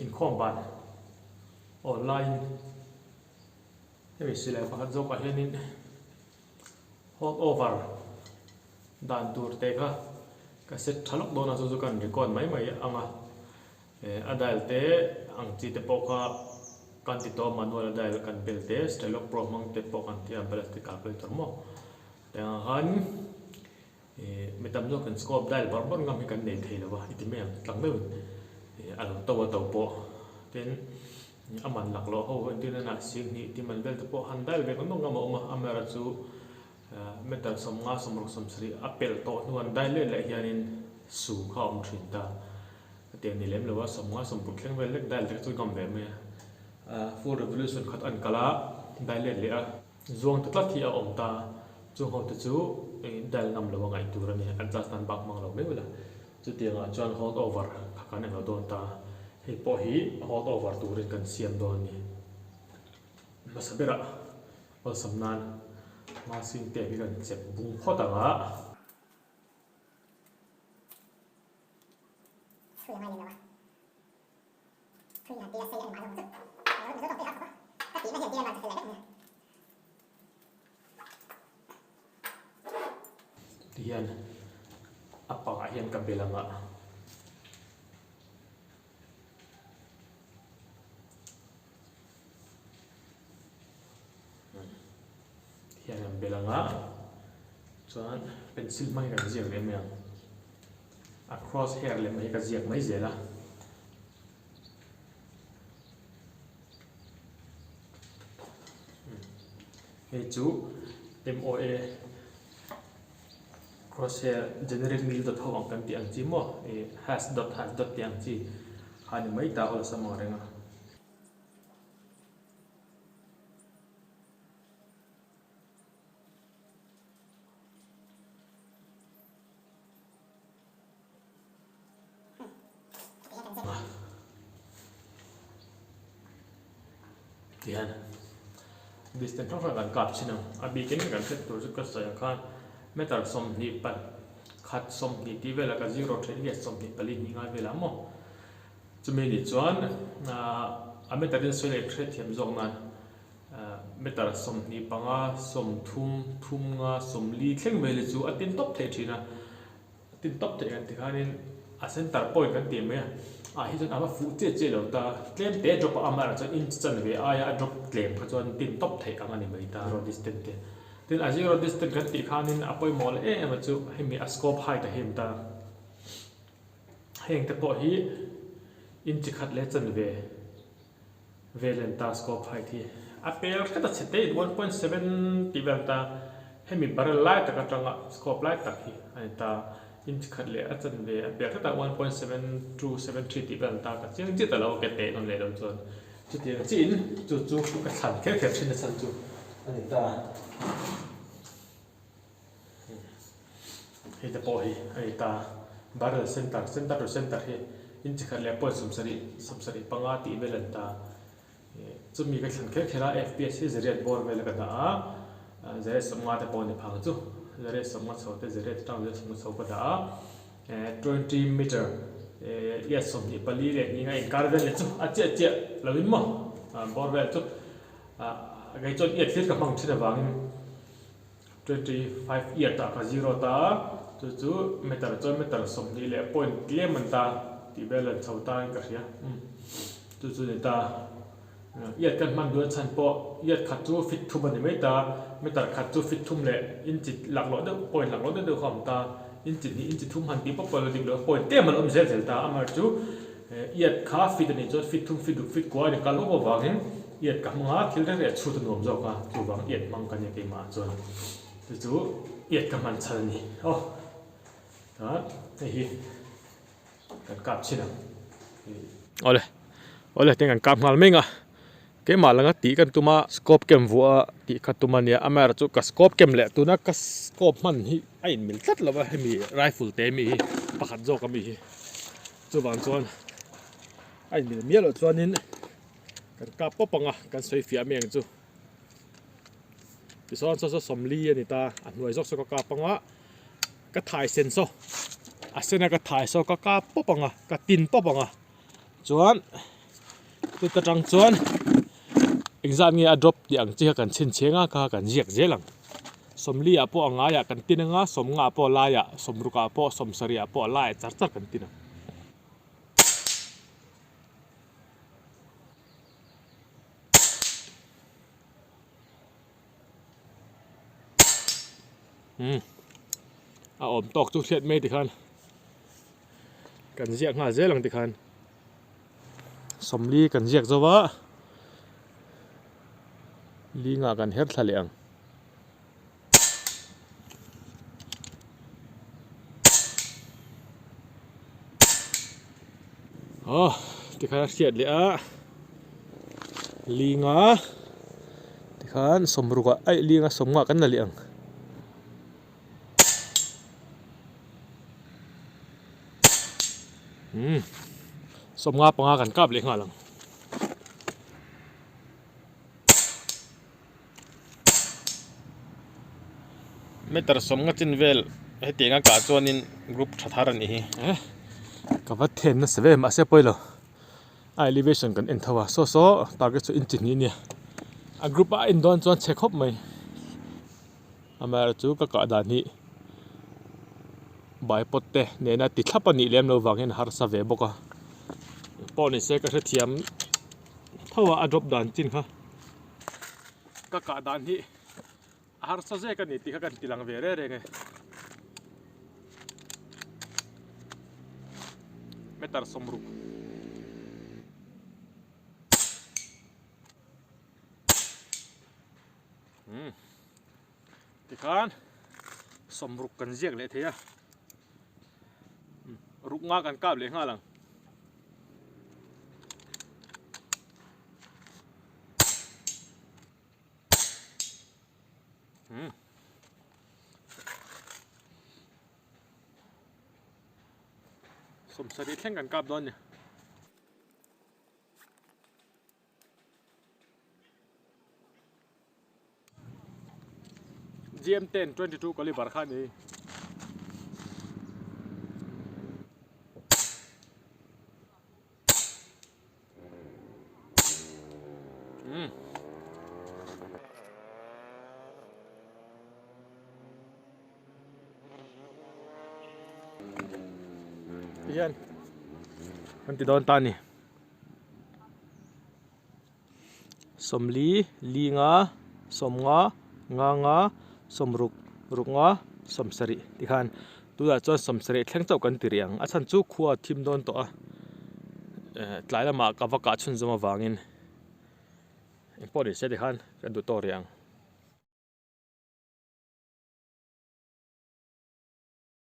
Inkhawm ban aw laiin hemi silai pakhat zawkah hianin hold over dan tur te kha ka set tha lawk dawn a chu chu kan record mai mai ang a a dial te ang chi te pawh kha kan ti tawh a manual a dial kan bel te stylo pro hmang te pawh kan ti a ballistic calculator maw tiang ang khan. Ih mi tam zawk in scope dial bawrh bawrh ngam hi kan nei thei lo a i ti mai ang tlang deuhin ih a lo to a to pawh tin a man lak loh ho entir nana sing hnih ti man vel te pawh han dial ve ngawt ngawt ngam a awm a amaherawh chu meter 50 60 70 a pelh tawh hnu an dial let leh hianin su kha a awm thin ta a ti a ni lem lo a 50 60 thleng vel lek dial te kha chu ngam ve mai a full revolution khat an kal a dial let leh a. Zuang ta tlat hi a awm ta. Chung ho te chu dial ngam lo a ngaih tur a ni. Adjust nan bak hmang lo mai ula. Chutiang ah chuan hold over kha kan englo dawn ta. Hei pawh hi hold over turin kan siam dawn a ni. Hmasa berah awlsam nan masking tape hi kan chep bung phawt ang a. Tihian a pangah hian ka bel ang a. Tihian kan bel ang a. Chuan pencil hmangin kan ziak leh mai ang. A cross hair lem hi ka ziak mai zel a. Hei chu MOA cross hair generic mil dot ho ang kan tih ang chi maw ih hash dot hash dot tih ang chi kha a ni mai ta awlsam ang reng a. Tihian distance hrang hrang kan kap thin ang a bikin kan hriat tur chu ka sawi ang khan meter 20 khat 20 tih velah ka zero theih nge 24 hnih ngai velah maw chumi nih chuan a meter in sawi leh hriatthiam zawk nan Meter 25, 30, 30, 40 thleng vel hi chu a tin tawp theih thin a, a tin tawp theih kan ti khanin a center point kan tih mai a, ah hi chuan a va fuh chiah chiah lo ta, tlem te drop a amaherawh chuan inch chanve aia a drop tlem kha chuan tin tawp theih ang a ni mai ta zero distance te. Tin a zero distance kan tih khanin a pawimawh leh em em a chu hemi a scope height a him ta, heng te pawh hi inch khat leh chanve. Velen ta scope height hi a pel hret a chhe te in 1.7 tih vel ta hemi barrel lai tak atanga scope lai tak hi a ni ta inch khat leh a chanve a pel hret a 1.7273 tih vel ta ka chiang chiah ta lo ke teh nawn leh lo chuan chutiang chiah in chu chu ka thlan kher kher thin a chhan chu a ni ta. Hei te pawh hi a ni ta. Barrel center, center to center hi inch khat leh point 70, 75 tih vel a ni ta. Chumi ka thlan kher kher a, FPS hi zariat bawr vel a ka dah a, zariat 50 te pawh a ni phang chu. Zariat 50 chho te, zariat atang zariat 50 chho ka dah a. 20 meter iat 24 leh hnih a inkar vel leh chu a chiah chiah lo in maw bawr vel chu kei chuan iat thlir ka hmang thin avangin 25 year tah ka zero ta a, chu chu meter chuan meter 20 leh point tlem an ta tih vel an chho ta in ka hria umm chu chu ni ta iat kan hman duh a chhan pawh iat khat chu fit thum a ni mai ta meter khat chu fit thum leh inch laklawh deuh point laklawh deuh deuh kha a awm ta inch hnih inch thum han tih pawp pawh a lo dik lo point tlem an awm zel zel ta amaherawhchu chu iat kha fit a nih chuan fit thum fit ruk fit kua a ni kal vak avangin Iat ka hmang a, thil reng reng a chhut a nuam zawk a, chuvang iat hmang ka nia keimah ah chuan chu chu iat ka hman chhan a ni. Aw chuan hei hi kan kap chhin ang. Awle awle tiang kan kap nghal mai ang a, keimah langa tih kan tum a scope kem vuah a tih kha tum a nia, amaherawhchu ka scope kem leh tuna ka scope hman hi a inmil tlat lo va hemi rifle te mi hi pakhat zawk ami hi chuvang chuan a inmil miah loh chuanin. Kan kap pawp ang a, kan sawi fiah mai ang chu. Tichuan saw saw 40 a ni ta, a hnuai zawk saw ka kap ang a, ka thai sen saw, a sen a ka thai saw ka kap pawp ang a, ka tin pawp ang a, chuan. Chuta tang chuan engzat nge a drop tih ang chi kha kan chhinchhiang a kha kan ziak zel ang. Sawmli ah pawh a ngaiah kan tin anga sawmnga ah pawh a laiah sawmruk ah pawh sawmsarih ah pawh a laiah char char kan tin ang. Umm a awm tawk chu hriat mai tikhan kan ziak nghal zel ang tikhan sawmli kan ziak zo va lingah kan her thla leh ang. Aw tikhan a hriat leh a linga tikhan sawmruk ah aih linga sawmnga kan la leh ang. Umm sawmnga panga kan kap leh nghal ang. Meter sawmnga chin vel hetiang a kah chuanin group tha thar a nih hi. Eh ka va then nasa ve mahse pawilo a elevation kan en tho a saw saw target chu inchi hnih a nia a group a en dawn chuan chhe khawp mai amaherawhchu chu ka kah dan hi bipod te nena ti thlap a nih lem loh vang hian harsa ve bawk a pawh ni se ka hrethiam tho a a drop dan chin kha. Ka kah dan hi a harsa zek a ni tih kha kan ti lang ve reng reng e. Meter 60. Umm tikhan 60 kan ziak leh thei a. Ruk nga kan kap leh nghal ang. Sawmsarih thleng kan kap dawn a ni. GM 10 22 caliber kha a ni. Tihian kan ti dawn ta a ni. Sawmli, linga, sawmnga, nganga, sawmruk, ruknga, sawmsarih tikhan tunah chuan sawmsarih thleng chauh kan ti rih ang. A chhan chu khua a thim dawn tawh a, eh tlai lamah ka va kah chhunzawm avangin engpawh ni se tikhan kan duh tawk rih ang.